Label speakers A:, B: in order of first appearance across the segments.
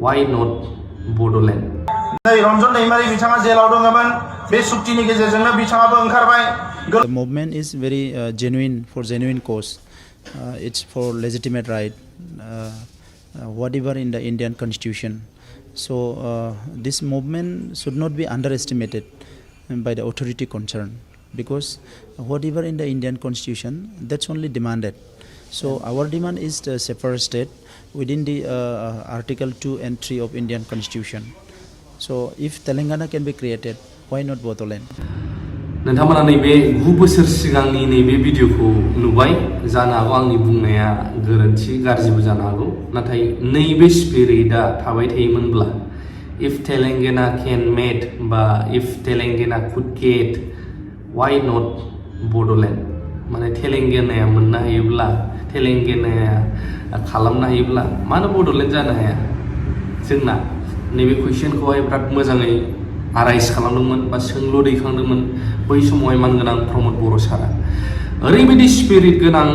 A: why not Bodoland?
B: Ranjan दैमारि बिथाङा जेलाव दङमोन बे सुक्तिनि गेजेरजोंनो बिथाङाबो ओंखारबाय
C: The movement is very genuine for genuine cause. It's for legitimate right, whatever in the Indian constitution. So this movement should not be underestimated by the authority concerned, because whatever in the Indian constitution, that's only demanded. So our demand is the separate state within the Article 2 and 3 of Indian constitution. So if Telangana can be created, why not Bodoland?
A: नोंथांमोना नैबे 9 बोसोर सिगांनि नैबे भिडिअखौ नुबाय जानो हागौ आंनि बुंनाया गोरोन्थि गाज्रिबो जानो हागौ नाथाय नैबे स्पिरिटआ थाबाय थायोमोनब्ला if Telangana can made बा if Telangana could get why not Bodoland माने तेलेंगानाया मोननो हायोब्ला तेलेंगानाया खालामनो हायोब्ला मानो बड'लेण्ड जानो हाया जोंना नैबे कुइसनखौहाय बिराद मोजाङै आराइज खालामदोंमोन बा सोंलु दैखांदोंमोन बै समावहाय मानगोनां प्रमद बर' सारा ओरैबायदि स्पिरिट गोनां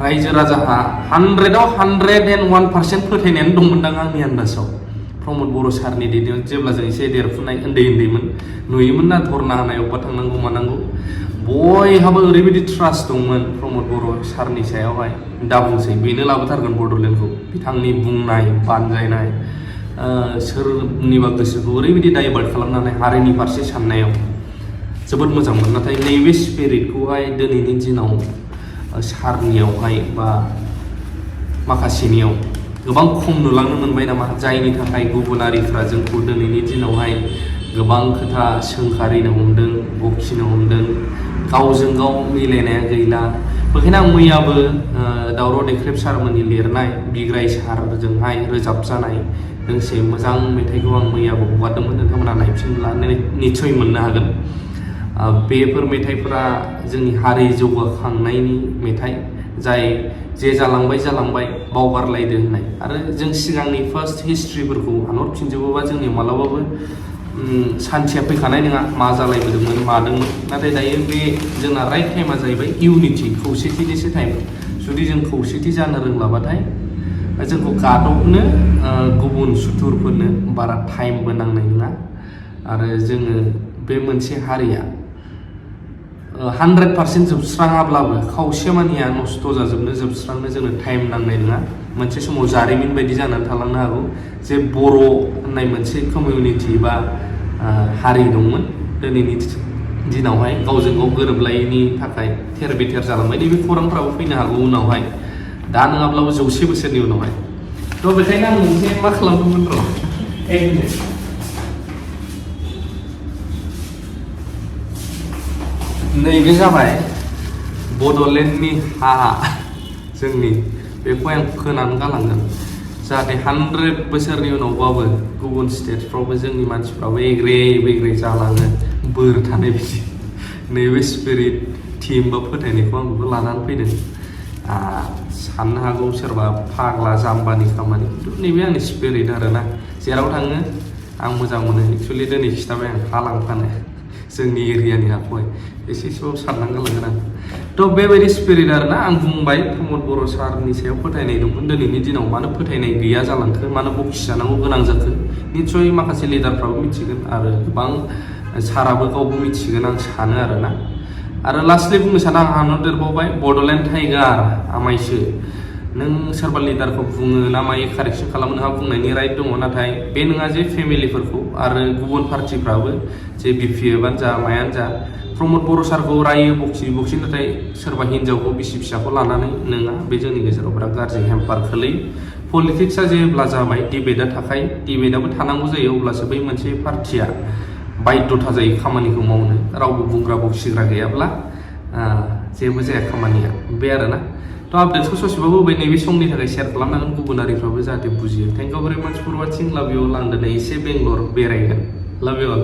A: रायजो राजाहा 100आव 101% फोथायनायानो दंमोनदां आंनि आन्दाजाव प्रमद बर' सारनि दैदेननायाव जेब्ला जों एसे देरफुनाय उन्दैमोन नुयोमोन ना धरना होनायाव बा थांनांगौ मानांगौ बयहाबो ओरैबायदि ट्रास्ट दंमोन प्रमद बर' सारनि सायावहाय दा बुंसै बेनो लाबोथारगोन बड'लेण्डखौ बिथांनि बुंनाय बानजायनाय सोरनिबा गोसोखौ ओरैबायदि डाइभार्ट खालामनानै हारिनि फारसे साननायाव जोबोद मोजांमोन नाथाय नैबे स्पिरिटखौहाय दिनैनि दिनाव सारनियावहाय बा माखासेनियाव गोबां खम नुलांनो मोनबाय नामा जायनि थाखाय गुबुनारिफ्रा जोंखौ दिनैनि दिनावहाय गोबां खोथा सोंखारिनो हमदों बखिनो हमदों गावजों गाव मिलायनाया गैला बेखायनो आं मैयाबो दावराव देख्रेब सारमोननि लिरनाय बिग्राय सारजोंहाय रोजाबजानाय दोंसे मोजां मेथाइखौ आं मैयाबो हगारदोंमोन नोंथांमोना नायफिनब्ला निस्सय मोननो हागोन बेफोर मेथाइफोरा जोंनि हारि जौगाखांनायनि मेथाइ जाय जे जालांबाय बावगारलायदो होननाय आरो जों सिगांनि फार्स्ट हिस्ट्रिफोरखौ आनहरफिनजोबोबा जोंनि मालाबाबो सान्थिया फैखानाय नङा मा जालायबोदोंमोन मादोंमोन नाथाय दायो बे जोंना राइट टाइमा जाहैबाय इउनिटि खौसेथिनिसो टाइम जुदि जों खौसेथि जानो रोंलाबाथाय जोंखौ गादबनो गुबुन सुथुरफोरनो बारा टाइमबो नांनाय नङा आरो जोङो बे मोनसे हारिया 100% जोबस्राङाब्लाबो खावसेमानिया नस्थ' जाजोबनो जोबस्रांनो जोंनो टाइम नांनाय नङा मोनसे समाव जारिमिन बायदि जानानै थालांनो हागौ जे बर' होननाय मोनसे कमिउनिटि बा हारि दंमोन दिनैनि दिनावहाय गावजों गाव गोरोबलायैनि थाखाय थेर बेथेर जालांबाय नैबे खौरांफ्राबो फैनो हागौ उनावहाय दा नङाब्लाबो 100 बोसोरनि उनावहाय थ' बेखायनो आं मोनसे मा खालामदोंमोन र' नैबे जाबाय बड'लेण्डनि हा जोंनि बेखौ आं फोनानै गालांगोन जाहाथे 100 बोसोरनि उनावबाबो गुबुन स्टेटफ्रावबो जोंनि मानसिफ्राबो एग्रे जालाङो बोर थानाय बिदि नैबे स्पिरिट टिम बा फोथायनायखौ आं बेखौ लानानै फैदों साननो हागौ सोरबा फाग्ला जाम्बानि खामानि खिन्थु नैबे आंनि स्पिरिट आरोना जेराव थाङो आं मोजां मोनो एक्सुवेलि दिनै खिथाबाय आं हा लांफानो जोंनि एरियानि हाखौहाय एसेबाबो साननानै गालांगोन आं थ' बेबायदि स्पिरिट आरोना आं बुंबाय प्रमद बर' सारनि सायाव फोथायनाय दंमोन दिनैनि दिनाव मानो फोथायनाय गैया जालांखो मानो बखिजानांगौ गोनां जाखो निस्सय माखासे लिडारफ्राबो मिथिगोन आरो गोबां साराबो गावबो मिथिगोन आं सानो आरोना आरो लास्टलि बुंनो सानो आं हानहरदेरबावबाय बड'लेण्ड टाइगार आमायसो नों सोरबा लिडारखौ बुङो ना मायो कारेक्सन खालामनो नोंहा बुंनायनि राइट दङ नाथाय बे नङा जे फेमिलिफोरखौ आरो गुबुन पार्टिफ्राबो जे बिपिएफआनो जा मायानो जा प्रमद बर' सारखौ रायो बखि नाथाय सोरबा हिन्जावखौ बिसि फिसाखौ लानानै नङा बे जोंनि गेजेराव बिराद गाज्रि हेम्पार खोलैयो पलिटिक्सआ जेब्ला जाबाय डिबेटआ थाखायो डिबेटआबो थानांगौ जायो अब्लासो बै मोनसे पार्टिया बायध'था जायो खामानिखौ मावनो रावबो बुंग्रा बखिग्रा गैयाब्ला जेबो जाया खामानिया बे आरोना थ' आपडेट्सखौ ससेबाबो होबाय नैबे समनि थाखाय शेयार खालामनांगोन गुबुनारिफ्राबो जाहाथे बुजियो थेंक इउ भेरि माच फर वाचिं लाभ इउ अल आं दिनै एसे बेंगलर बेरायगोन लाभ इउ अल